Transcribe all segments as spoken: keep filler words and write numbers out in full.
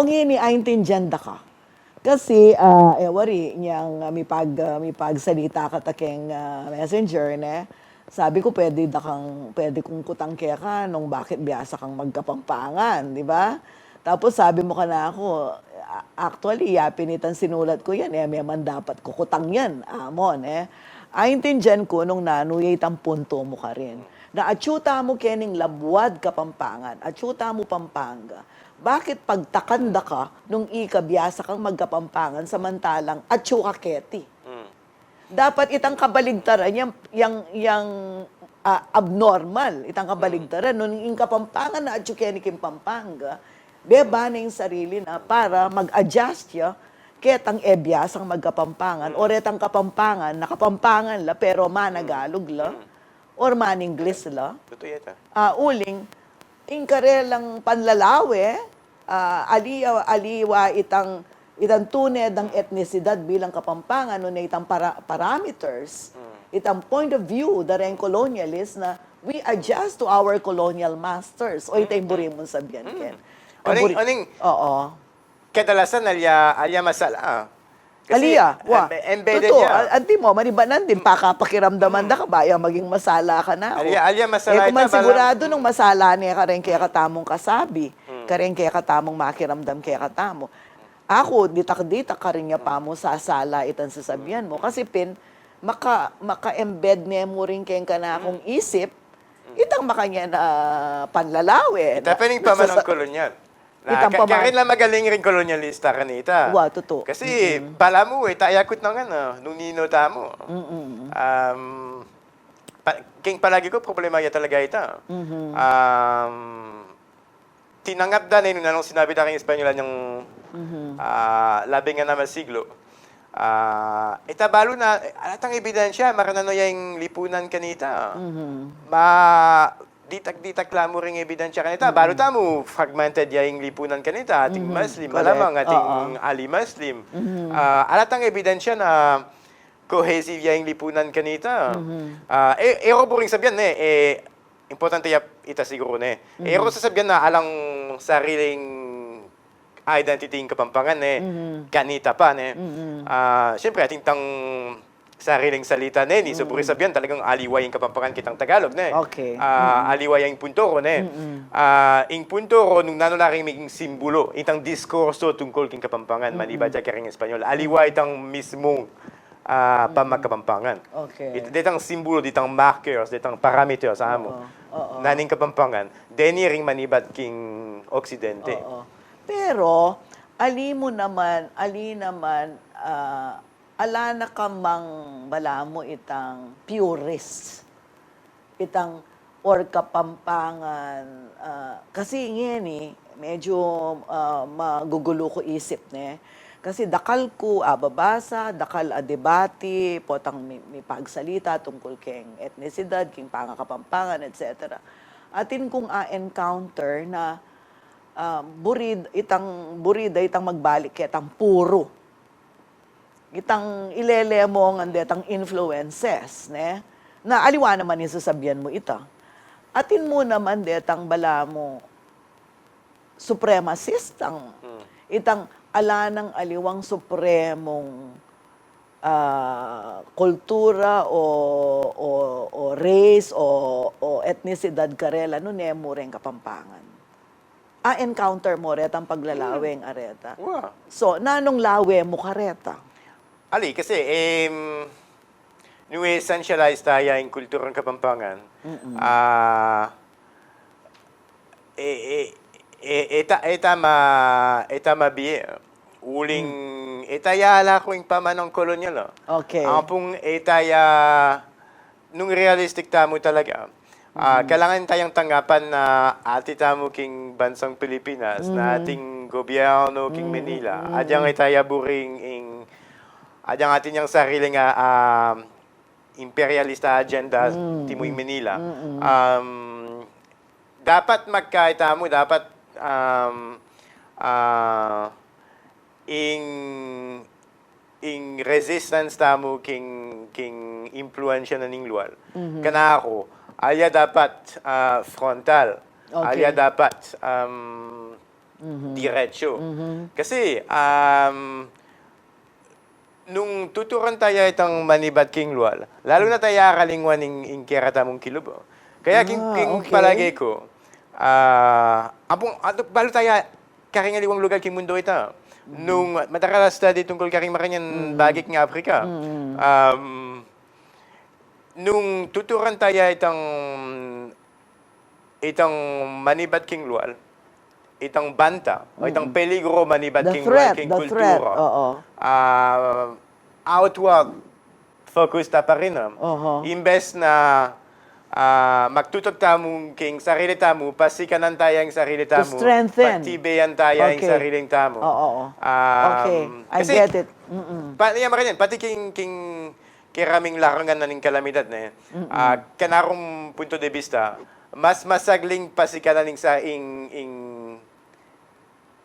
Kung ini, aintindian da ka. Kasi, ah, e, wari, nyang, ah, mipag-, ah, mipagsalita ka ta keng, ah, messenger, ne? Sabi ku, pwede da kang, pwede kung kutang keka nung bakit biasa kang magkapampangan, di ba? Tapos sabi mu kanaku, "A-, actually, yapin itang sinulat ku yan, e, meman dapat ku kutang yan," amu, ne? Aintindian ku nung nanu ya itang punto mu karin. Na atyu tamu kening labuad Kapampangan, atyu tamu Pampanga. Bakit pagtakan da ka nung ika biasa kang magkapampangan samantalang atyu ka keti? Mm. Dapat itang kabaligtaran, yang, yang, yang, ah, abnormal, itang kabaligtaran, nung ing Kapampangan na atyu keni king Pampanga, beba na ing sarili na para mag-adjust ya ketang e biasang magkapampangan, o retang Kapampangan na Kapampangan la, pero managalog la, or maninglis la. Tutu yata. Ah, uling, ing karelang panlalawe, ah, aliwa, aliwa itang, itang tune dang etnisidad bilang Kapampangan, nune itang para-, parameters, itang point of view da reng colonialist na we adjust to our colonial masters. O, ita ing buri mung sabian, Ken. Ing buri-, aning, oo. Kadalasan, alya, alya masala. Kasi, aliwa, wa. Embe-, embedded tutu, ya. A-, anti mo, manibanan din, pakapakiramdaman da ka, baya maging masala ka na. Alya, alya masala. E ku man siguradu nung masala ne kareng kekatamung kasabi, kareng kekatamung makiramdam kekatamu. Aku, ditak-ditak karin ya pa mu sasala itang sasabian mu. Kasi pin, maka-, maka-embed ne mu rin keng kanakung isip, itang makanyan a panlalawe. Ita pa ning pamanang kolonyal. Na, itang ka-, paman- karin la magaling ring kolonyalista kanita. Wa, tutu. Kasi, balamu, e, taya kutnangan, nung ninu tamu. Um, pa-, king palagi ku, problema ya talaga ita. Um, tinanggap da ne, nung nanung sinabi da king Espanyol, yang, ah, labing anam a siglo. Ah, ita balu na, e, alatang ebidensya, makananu ya ing lipunan kanita. Ma-, ditak-ditak la mu ring ebidensya kanita. Balu tamu, fragmented ya ing lipunan kanita, ating Muslim, malamang ating ali Muslim. Ah, alatang ebidensya na cohesive ya ing lipunan kanita. Ah, e, e ku buring sabian, e, e, importante ya ita siguru, ne. E ku sasabian na alang sariling identity ing Kapampangan, ne. Kanita pa, ne. Ah, siyempre, atin tang sariling salita, ne, ni, so, buri sabian talagang aliwa ing Kapampangan kitang Tagalog, ne. Okay. Ah, aliwa ya ing punturu, ne. Ah, ing punturu, nung nanu la ring maging simbulu, itang diskurso tungkul king Kapampangan, manibat ya karing Espanyol. Aliwa itang mismung, ah, pamakapampangan. Okay. It-, detang simbulu, detang markers, detang parameters, amu. Oo, oo. Na ning Kapampangan, deni ring manibat king Oksidente. Oo. Pero, ali mu naman, ali naman, ah, ala na ka mang balamu itang purist, itang or Kapampangan, ah, kasi ngeni, medyo, ah, magugulu ku isip, ne? Kasi dakal ku ababasa, dakal a debate, potang mi-, mipagsalita tungkul keng etnisidad, keng pangakapampangan, et cetera. Atin kung a-encounter na, ah, buri, itang, buri da itang magbalik ketang puru. Itang ilele mu ngan detang influences, ne? Na aliwa naman ing sasabian mu ita. Atin mu naman detang balamu supremacist, itang ala nang aliwang supremung, ah, kultura o, o, o race o, o etnisidad karela nune mu reng Kapampangan. A-encounter mu retang paglalaweng areta. Wa. So, nanung lawe mu kareta? Ali, kasi, em, nung essentialize taya ing kulturang Kapampangan, ah, e, e, e, e ta, e ta ma, e ta mabie. Uling, e ta ya ala ku ing pamanang kolonyal, a. Okay. Ampong e ta ya nung realistic tamu talaga, ah, kailangan tayang tanggapan na ati tamu king bansang Pilipinas, na ating gobyerno king Manila, agyang itaya buring ing, agyang atin yang sariling, ah, ah, imperialista agenda timu ing Manila. Um, dapat magkaita mu, dapat, um, ah, ing ing resistance tamu king, king impluensya na ning lual. Kanaku, alya dapat, ah, frontal. Okay. Alya dapat, um, diretsu. Kasi, um, nung tuturan taya itang manibat king lual, lalu na taya aralingwan ing, ing kera tamung kilub. Kaya king, ah, king okay. Palage ku, ah, ampong, ato, balu taya karing aliwang lugal king mundu ita. Nung madaras a study tungkul karing makanyan bage king Africa. Um, nung tuturan taya itang, itang manibat king lual, itang banta, o itang peligro manibat king lual, king kultura. Oo. Ah, outward focus ta pa rin, ah. Oho. Imbes na, ah, magtutok tamu king sarili tamu, pasikanan taya ing sarili tamu, patibean taya ing sarili tamu. Oo, oo. Um, okay, I get it. Pa, ya, makanyan, pati king, king keraming larangan na ning kalamidad, ne? Ah, kanakung punto de vista, mas masagling pasikanan ing sa, ing, ing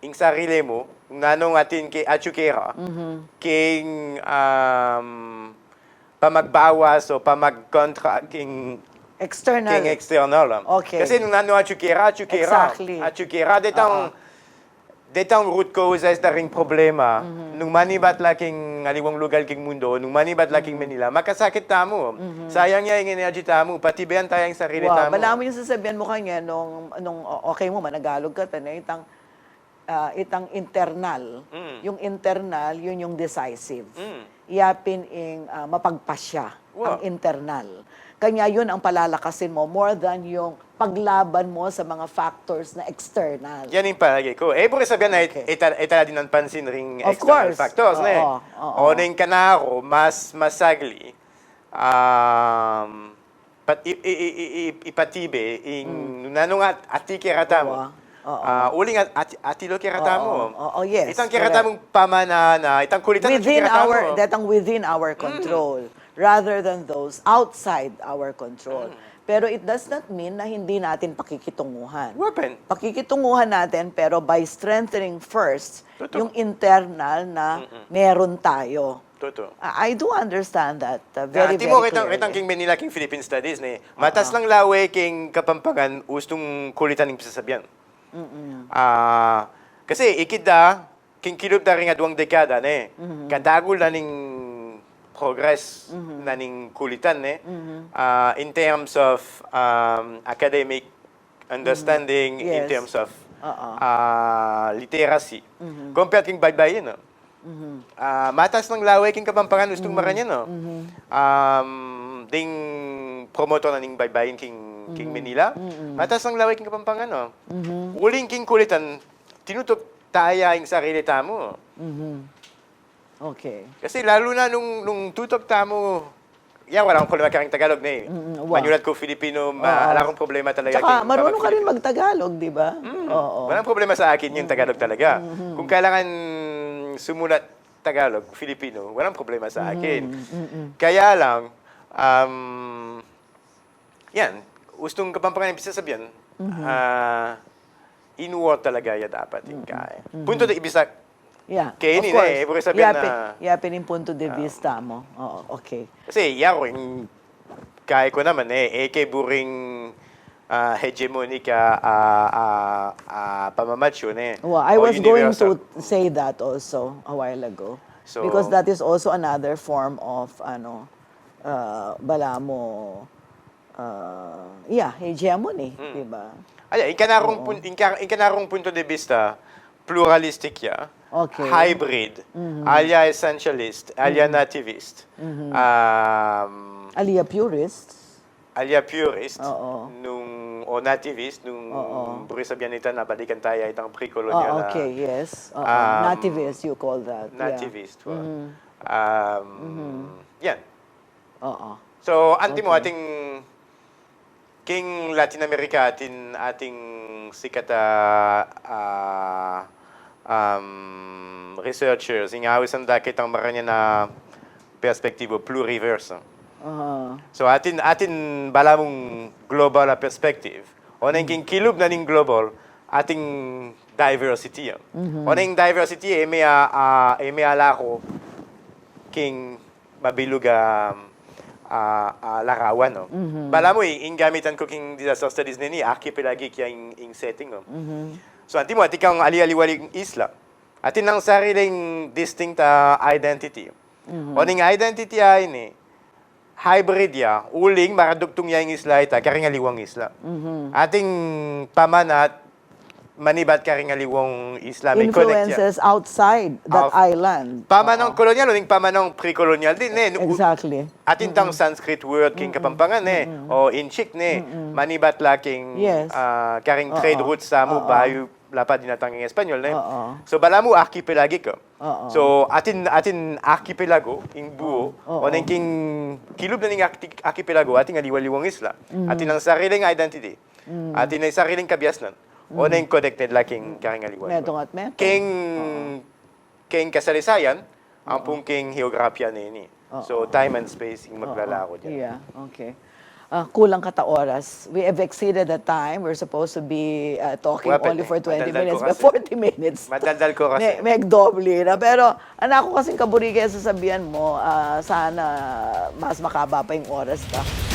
ing sarili mu, nung nanung atin ke atyu kera, king, um, pamagbawas o pamagkontra king, king external. Okay. Kasi nung nanung atyu kera, atyu kera. Exactly. Atyu kera, detang, detang root causes da ring problema. Nung manibat la king aliwang lugal king mundu, nung manibat la king Manila, makasakit tamu. Sayang ya ing energy tamu, patibean taya ing sarili tamu. Balamu yung sasabian mu kanyan nung, nung, o-, okay mu, managalog ka, tana, itang ah, itang internal. Yung internal, yun yung decisive. Yapin ing, ah, mapagpasya ang internal. Kanya yun ang palalakasin mo more than yung paglaban mo sa mga factors na external. Yan ing palage ku. E, buri sabian na ita, ita la din ang pansin ring external factors, ne? Oo, oo. O ning kanaku, mas masagli, um, pat-, i-, i-, i-, i-, ipatibe ing nanu nga at-, atiu kera tamu. Uling at-, at-, atiu kera tamu. Oo, yes, correct. Itang kera tamung pamanana, itang kulitan atiu kera tamu. Within our, datang within our control, rather than those outside our control. Pero it does not mean na hindi natin pakikitunguhan. Pakikitunguhan natin, pero by strengthening first yung internal na meron tayo. Totoo. I, I do understand that, uh, very, very clearly. Antimo, kitang, kitang king Manila, king Philippine Studies, ne? Matas lang lawe king Kapampangan, ustung kulitan ing pisasabian. Ah, kasi ikit da, king kilub da ring aduang dekada, ne? Kadagul na ning progress na ning kulitan, ne? Ah, in terms of, um, academic understanding, in terms of, ah, literacy. Compared king baybayin, no? Ah, matas nang lawe king Kapampangan, ustung makanyan, no? Um, ding promotor na ning baybayin king, king Manila. Matas nang lawe king Kapampangan, no? Uling king kulitan, tinutuk taya ing sarili tamu. Okay. Kasi lalu na nung, nung tutuk tamu, ya, wala kung problema karing Tagalog, ne? Manyulat ku Filipino, ma-, wala kung problema talaga. Tsaka marunong ka rin mag-Tagalog, di ba? Oo. Walang problema sa akin yung Tagalog talaga. Kung kailangan sumulat Tagalog, Filipino, walang problema sa akin. Kaya lang, um, yan, ustung Kapampangan ing pisasabian, ah, inward talaga ya dapat ing kai. Punto de vista. Yeah, of course. Keni, ne, buri sabian na yapin ing punto de vista mu. Oo, okay. Kasi, ya, ing kai ku naman, e, e ke buring, ah, hegemonic a, ah, ah, pamamatyu, ne? Well, I was going to say that also a while ago. Because that is also another form of, ano, ah, balamu, ah, yeah, hegemony, di ba? Aya, ing kanakung pun-, ing ka-, ing kanakung punto de vista, pluralistic ya, hybrid, alya essentialist, alya nativist, um, alya purist. Alya purist, nung, o nativist, nung buri sabian ita na balikan taya itang pre-colonial na, okay, yes. Um, nativist, you call that. Yeah. Nativist, wa. Um, yan. Oo. So, antimo, okay, atin king Latin America, atin, atin sikat a, ah, um, researchers, ing ausan da ketang makanyan a perspektibo pluriverse. Aha. So, atin, atin balamung global a perspective. O neng king kilub na ning global, atin diversity. Mhm. O neng diversity, e me a, ah, e me a lako king mabilug a, ah, ah, larawan, no? Mhm. Balamu, i-, ing gamitan ku king disaster studies neni, archipelagic ya ing, ing setting, no? Mhm. So, anti mo, atin kang ali-aliwang isla. Atin nang sariling distinct a identity. O ning identity a ini, hybrid ya, uling maradugtung ya ing isla ita, karing aliwang isla. Atin pamanat, manibat karing aliwang isla, may connect ya. Influences outside that island. Pamanang kolonyal, uling pamanang pre-kolonyal din, ne? Exactly. Atin tang Sanskrit word king Kapampangan, ne? O Inshik, ne? Manibat la king, Yes. ah, karing trade routes sa mu, bayu lapad dinatang king Espanyol, ne? So, balamu archipelagic. So, atin, atin archipelago, ing buo, o neng king kilub na ning archi-, archipelago, atin aliwaliwang isla. Atin nang sariling identity. Atin nang sariling kabiasnan. O neng connected la king karing aliwaliwang. Metung at metung. King, king kasalisayan, ampong king geografiya na ini. So, time and space ing maglalaro dyan. Yeah, okay. Ah, kulang kata oras. We have exceeded the time. We're supposed to be uh, talking only for twenty minutes, but forty minutes. Madaldal ko kasi. May, may doble na. Pero, anak ko kasing kaburiga yung sasabihan mo, ah, sana mas makaba pa yung oras ka.